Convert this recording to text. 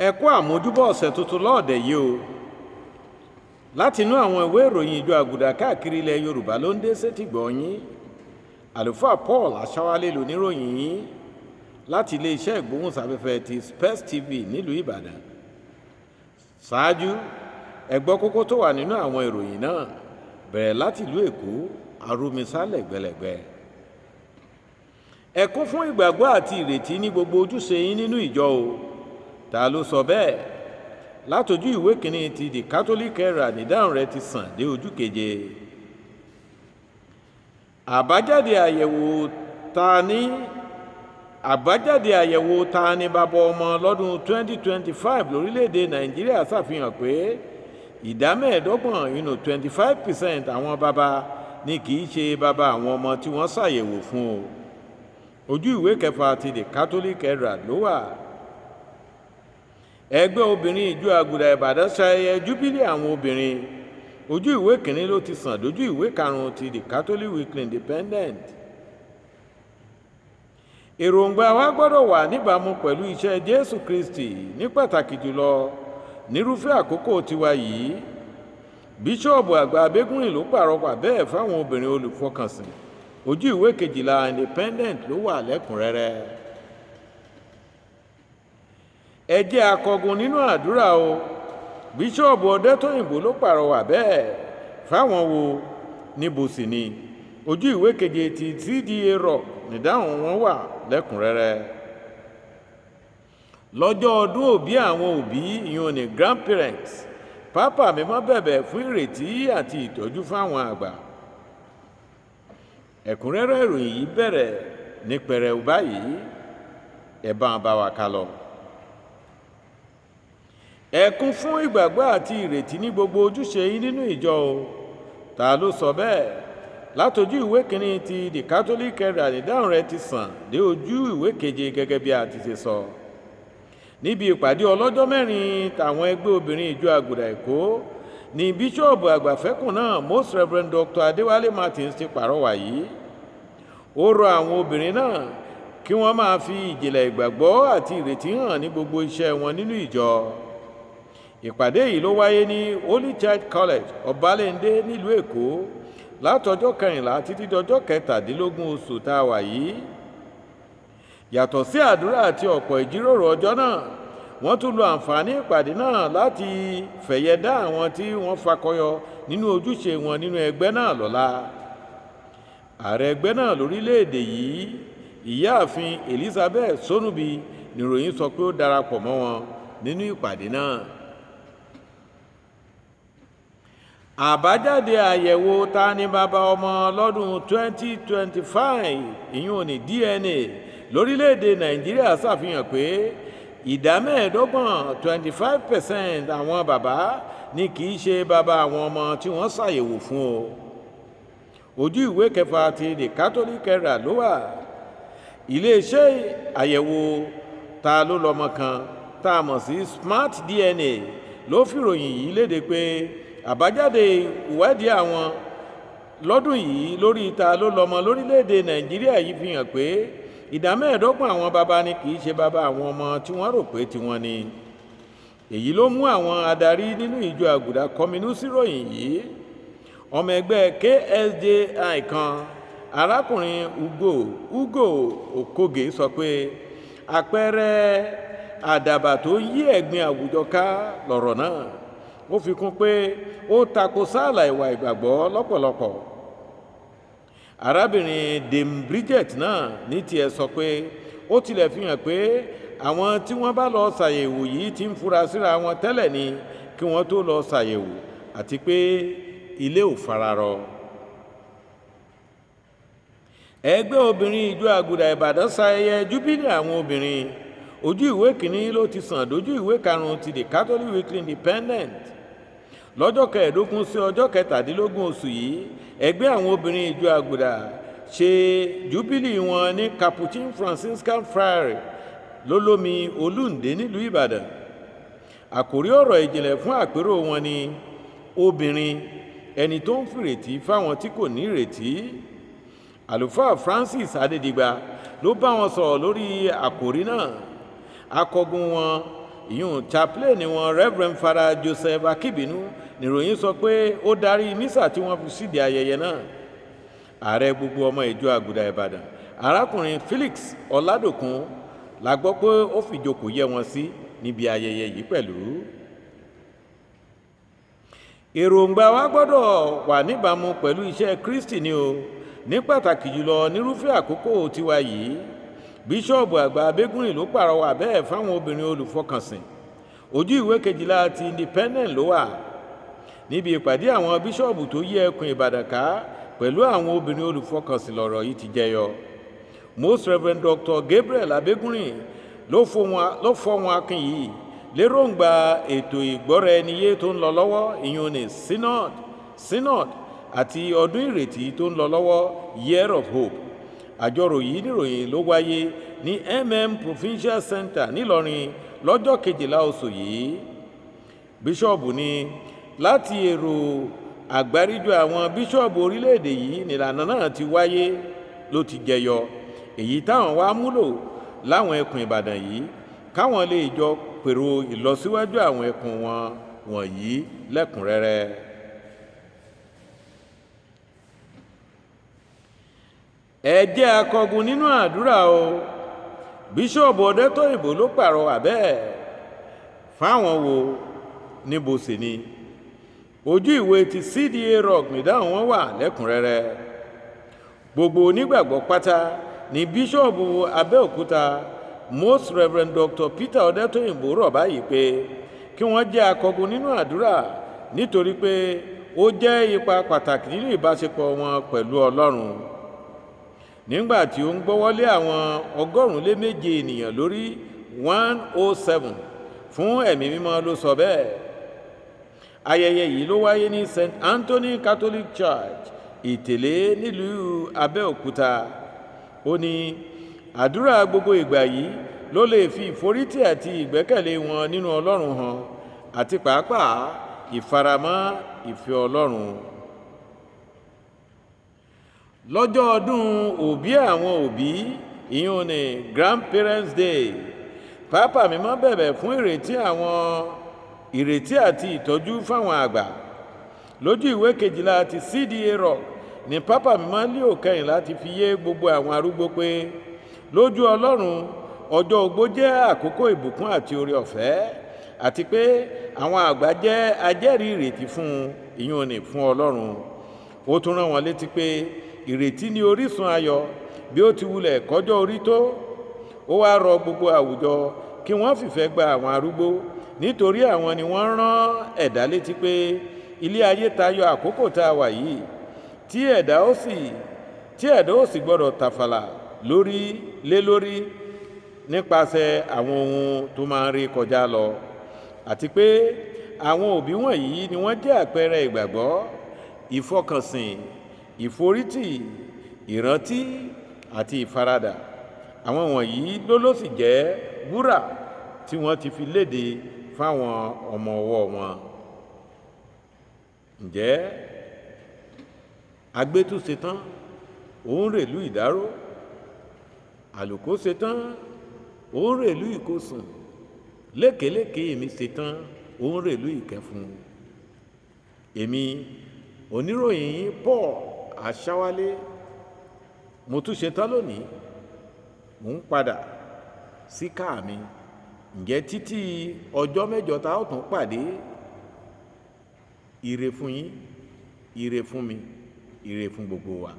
Ẹ kú àmójúbọ̀ ọ̀sẹ̀ tuntun lọ́ọ̀dẹ̀ yìí o. Látinú àwọn ìwé ìròyìn Ìjọ Àgùdà káàkiri ilẹ̀ Yorùbá ló ń dé sétìgbọ̀ yín. Àlùfáà Paul Aṣáwálé lóníròyìn yín láti iléeṣẹ́ ìgbóhùnsáfẹ́fẹ́ ti Space TV nílùú Ìbàdàn. Ṣáájú, ẹ gbọ́ kókó tó wà nínú àwọn ìròyìn náà, bẹ̀rẹ̀ láti ìlú Èkó, arúmisá lẹ́gbẹ̀lẹ́gbẹ̀. Ẹ kún fún ìgbàgbọ́ àti ìrètí ní gbogbo ojúṣe yín nínú ìjọ o. Ta ló sọ bẹ́ẹ̀? Látojú ìwé kìíní ti The Catholic Herald nídáhùn rẹ̀ ti sàn dé ojú keje. Àbájáde àyẹ̀wò ta ní àbájáde àyẹ̀wò ta ní bàbá ọmọ lọ́dún 2025 lórílẹ̀‐èdè Nàìjíríà ṣàfihàn pé ìdá 25 inú 25% àwọn bàbá ni kì í ṣe bàbá àwọn ọmọ tí wọ́n ṣàyẹ̀wò fún o. Ojú ìwé kẹfà ti The Catholic Herald ló wà. Ẹgbẹ́ obìnrin Ìjọ Àgùdà Ìbàdàn ṣayẹyẹ júbílì àwọn obìnrin. Ojú ìwé kìíní ló ti sàn dójú ìwé karùn-ún ti The Catholic Weekly Independent. Èròǹgbà wa gbọ́dọ̀ wà níbàámu pẹ̀lú iṣẹ́ Jésù Kristi, ní pàtàkì jùlọ nírúfẹ́ àkókò tiwa yìí. Bíṣọ́ọ̀bù àgbà Abégúnrin ló pàrọwà bẹ́ẹ̀ fáwọn obìnrin olùfọkànsìn. Ojú ìwé 12 Independent ló wà lẹ́kùnrẹ́rẹ́. Ẹ jẹ́ akọgun nínú àdúrà o. Bíṣọ́ọ̀bù Ọ̀dẹ́tóyìnbó ló pàrọwà bẹ́ẹ̀ fáwọn wo níbo sì ni. Ojú ìwé keje ti TDA Rock nìdáhùn wọn wà lẹ́kùnrẹ́rẹ́. Lọ́jọ́ ọdún òbí àwọn òbí, ìyún ní grandparents, Pápá mímọ́ bẹ̀bẹ̀ fún ìrètí àti ìtọ́jú fáwọn àgbà. Ẹ̀kúnrẹ́rẹ́ ìròyìn yìí bẹ̀rẹ̀ ní pẹrẹu báyìí. Ẹ bá ń bá wa ká lọ. Ẹ kún fún ìgbàgbọ́ àti ìrètí ní gbogbo ojúṣe yín nínú ìjọ o. Ta ló sọ bẹ́ẹ̀? Látojú ìwé kìíní ti The Catholic Herald ìdáhùn rẹ̀ ti sàn dé ojú ìwé keje gẹ́gẹ́ bí a ti ṣe sọ. Níbi ìpàdé ọlọ́jọ́ mẹ́rin tàwọn ẹgbẹ́ obìnrin Ìjọ Àgùdà Èkó ní bíṣọ́ọ̀bù àgbàfẹ́kùn náà, Most Reverend Dr. Adéwálé Martins, ti pàrọwà yìí. Ó rọ àwọn obìnrin náà kí wọ́n máa fi ìjìnlẹ̀ ìgbàgbọ́ àti ìrètí hàn ní gbogbo iṣẹ́ wọn nínú ìjọ. Ìpàdé yìí ló wáyé ní Holy Child College, Ọbalẹ́ndé, nílùú Èkó, látọjọ́ 14 títí dọjọ́ 17 oṣù tá a wà yìí. Yàtọ̀ sí àdúrà àti ọ̀pọ̀ ìjíròrò ọjọ́ náà, wọ́n tún lo àǹfààní ìpàdé náà láti fẹ̀yẹ dá àwọn tí wọ́n fakọyọ nínú ojúṣe wọn nínú ẹgbẹ́ náà lọ́lá. Ààrẹ ẹgbẹ́ náà lórílẹ̀‐èdè yìí, Ìyáàfin Elizabeth Sonubi, níròyìn sọ pé ó darapọ̀ mọ́ wọn nínú ìpàdé náà. Àbájáde àyẹ̀wò ta ni bàbá ọmọ lọ́dún 2025, ìyún ní DNA, lórílẹ̀‐èdè Nàìjíríà ṣàfihàn pé ìdá 25, 25% àwọn bàbá ni kì í ṣe bàbá àwọn ọmọ tí wọ́n ṣàyẹ̀wò fún o. Ojú ìwé kẹfà ti The Catholic Herald ló wà. Iléeṣẹ́ àyẹ̀wò ta ló lọ́mọ kan tá a mọ̀ sí Smart DNA ló fìròyìn yìí léde pé àbájáde ìwádìí àwọn lọ́dún yìí lórí ta ló lọ́mọ lórílẹ̀‐èdè Nàìjíríà yìí fi hàn pé ìdá 25 àwọn bàbá ni kì í ṣe bàbá àwọn ọmọ tí wọ́n rò pé tiwọn ni. Èyí ló mú àwọn adarí nínú Ìjọ Àgùdà kọminú síròyìn yìí. Ọmọ ẹgbẹ́ KSJI kan, arákùnrin Ugo Ugo Okoge, sọ pé àpẹẹrẹ àdàbà tó yí ẹ̀gbin àwùjọ ká lọ̀rọ̀ náà. Ó fi kún pé ó tako sáàlà ìwà ìgbàgbọ́ lọ́pọ̀lọpọ̀. Arábìnrin Dame Bridget náà ní tiẹ̀ sọ pé ó tilẹ̀ fi hàn pé àwọn tí wọ́n bá lọ ṣàyẹ̀wò yìí ti ń fura síra wọn tẹ́lẹ̀ ni kí wọ́n tó lọ ṣàyẹ̀wò, àti pé ilé ò fararọ. Ẹgbẹ́ obìnrin Ìjọ Àgùdà Ìbàdàn ṣayẹyẹ júbílì àwọn obìnrin. Ojú ìwé kìíní ló ti sàn dójú ìwé karùn-ún ti The Catholic Weekly Independent. Lọ́jọ́ 15 sí ọjọ́ 17 oṣù yìí, ẹgbẹ́ àwọn obìnrin Ìjọ Àgùdà ṣe júbílì wọn ní Capuchin Franciscan Friary lólómi Olúǹde nílùú Ìbàdàn. Àkòrí ọ̀rọ̀ ìjìnlẹ̀ fún àpérò wọn ni obìnrin, ẹni tó ń fìrètí fáwọn tí kò ní ìrètí. Àlùfáà Francis Adédìgbà ló bá wọn sọ̀rọ̀ lórí àkòrí náà. Akọgun wọn Ìyún chaplain wọn, Reverend Father Joseph Akíbínú, nìròyìn sọ pé ó darí mísà tí wọ́n fi sídìí ayẹyẹ náà. Ààrẹ gbogbo ọmọ ìjọ Àgùdà Ìbàdàn, arákùnrin Felix Ọládòkun, la gbọ́ pé ó fìjókòó yẹ wọn sí níbi ayẹyẹ yìí pẹ̀lú. Èròǹgbà wa gbọ́dọ̀ wà níbàámu pẹ̀lú iṣẹ́ Kristi ni o, ní pàtàkì jùlọ nírúfẹ́ àkókò tiwa yìí. Bíṣọ́ọ̀bù àgbà Abégúnrin ló pàrọwà bẹ́ẹ̀ fáwọn obìnrin olùfọkànsìn. Ojú ìwé 12 ti Independent ló wà. Níbi ìpàdé àwọn bíṣọ́ọ̀bù tó yí ẹkùn Ìbàdàn ká pẹ̀lú àwọn obìnrin olùfọkànsìn lọ̀rọ̀ yìí ti jẹyọ. Most Reverend Dr. Gabriel Abégúnrin ló fọwọn akin yìí lérògbà ètò ìgbọ́ra-ẹni-yé tó ń lọ lọ́wọ́, ìyún ní synod àti ọdún ìrètí tó ń lọ lọ́wọ́, Year of Hope. Àjọrò yìí níròyìn ló wáyé ní Provincial Center nílọrin lọ́jọ́ 12 oṣù yìí. Bíṣọ́ọ̀bù ní láti èrò àgbáríjọ àwọn bíṣọ́ọ̀bù orílẹ̀-èdè yìí nílànà náà ti wáyé ló ti jẹyọ, èyí táwọn wá múlò láwọn ẹkùn Ìbàdàn yìí káwọn lè jọ pèrò ìlọsíwájú àwọn ẹkùn wọn wọ̀nyí lẹ́kùnrẹ́rẹ́. Ẹ jẹ́ akọgun nínú àdúrà o. Bíṣọ́ọ̀bù Ọ̀dẹ́tòyìnbó ló pàrọwà bẹ́ẹ̀ fáwọn wo níbo sì ni. Ojú ìwé ti CDA Rock nìdáhùn wọn wà lẹ́kùnrẹ́rẹ́. Gbogbo onígbàgbọ́ pátá ní bíṣọ́ọ̀bù Abẹ́òkúta, Most Reverend Dr. Peter Ọ̀dẹ́tòyìnbó rọ̀ báyìí pé kí wọ́n jẹ́ akọgun nínú àdúrà, nítorí pé ó jẹ́ ipa pàtàkì nínú ìbáṣepọ̀ wọn pẹ̀lú Ọlọ́run. Nígbà tí ó ń gbọ́wọ́lé àwọn 107 ènìyàn lórí 107 fún ẹ̀mí mímọ́ ló sọ bẹ́ẹ̀. Ayẹyẹ yìí ló wáyé ní St. Anthony Catholic Church, Ìtẹ̀lé, nílùú Abẹ́òkúta. Ó ní àdúrà gbogbo ìgbà yìí ló lè fi ìforítì àti ìgbẹ́kẹ̀lé wọn nínú Ọlọ́run hàn, àti pàápàá ìfaramọ́ ìfẹ́ Ọlọ́run. Lọ́jọ́ ọdún òbí àwọn òbí, ìyún ní Grandparents Day, Pápá mímọ́ bẹ̀bẹ̀ fún ìrètí àti ìtọ́jú fáwọn àgbà. Lójú ìwé 12 ti CDA Rock ní Pápá mímọ́ Leo 14 ti fi yé gbogbo àwọn arúgbó pé lójú Ọlọ́run ọjọ́ ogbó jẹ́ àkókò ìbùkún àti oore ọ̀fẹ́, àti pé àwọn àgbà jẹ́ ajẹ́rìí ìrètí fún ìyún ní fún Ọlọ́run. Ó tún rán wọn létí pé ìrètí ní orísun ayọ̀ bí ó ti wulẹ̀ kọjọ́ orí tó. Ó wá rọ gbogbo àwùjọ kí wọ́n fìfẹ́ gba àwọn arúgbó, nítorí àwọn ni wọ́n rán ẹ̀dá létí pé ilé ayé tayọ àkókò tá a wà yìí, tí ẹ̀dá ó sì gbọ́dọ̀ tàfàlà lórí lé lórí nípasẹ̀ àwọn ohun tó máa ń rí kọjá lọ, àti pé àwọn òbí wọ̀nyí ni wọ́n jẹ́ àpẹẹrẹ ìgbàgbọ́, ìfọkànsìn, ìforítì, ìrántí àti ìfaradà. Àwọn wọ̀nyí ló sì jẹ́ wúrà tí wọ́n ti fi léde fáwọn ọmọ ọwọ́ wọn. Ǹjẹ́ agbétú ṣetán, òun rèlú Ìdáró, àlùkò ṣetán, òun rèlú Ìkosùn, lékeléké èmi ṣetán, òun rèlú Ìkẹfun. Èmi oníròyìn Paul Aṣáwálé, mo tún ṣetán lónìí, mò ń padà sí káà mi. Ǹjẹ́ títí ọjọ́ mẹ́jọ tá ó tún pàdé, ire fún yín, ire fún mi, ire fún gbogbo wa.